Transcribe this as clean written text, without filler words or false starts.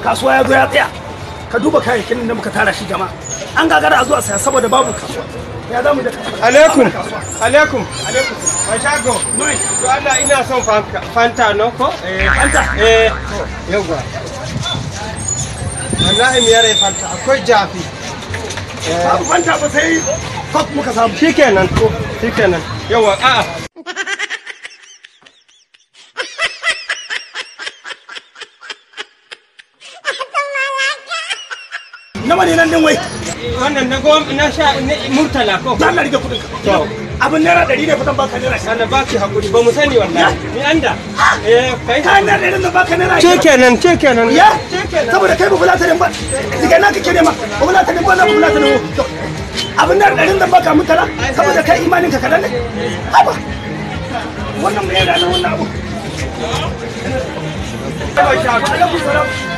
Kasuwa ya zo ya tsaya. Ka duba kayayyakin da muka tara shi jama'a. An gagara a zuwa saya saboda babu kasuwa. Ya za mu da kasuwa? Alaikum. Alaikum. Alaikum. Mai shago. To Allah ina son Fanta no ko? Eh, Fanta. Eh, yauwa. Wallahi mi yare Fanta akwai jafi. Babu Fanta ba sai Coke muka samu. Shikenan. Shikenan. Yauwa a'a. Nawa ne nan din wai? Wannan na gom na sha murtala ko? Dan na rike kudin ka. To. Abin naira 100 ne fa zan baka naira. Allah baki hakuri ba mu sani wallahi. Ni anda. Eh kai. Ka naira 100 zan baka naira. Shikenan shikenan. Ya? Saboda kai ba fulatanin ba. Diga na kake nema. Ba fulatanin ba na ba fulatanin. Abin naira 100 zan baka murtala saboda kai imanin ka kadan ne. Haba. Wannan mai yana wannan abu. Alaikum salam.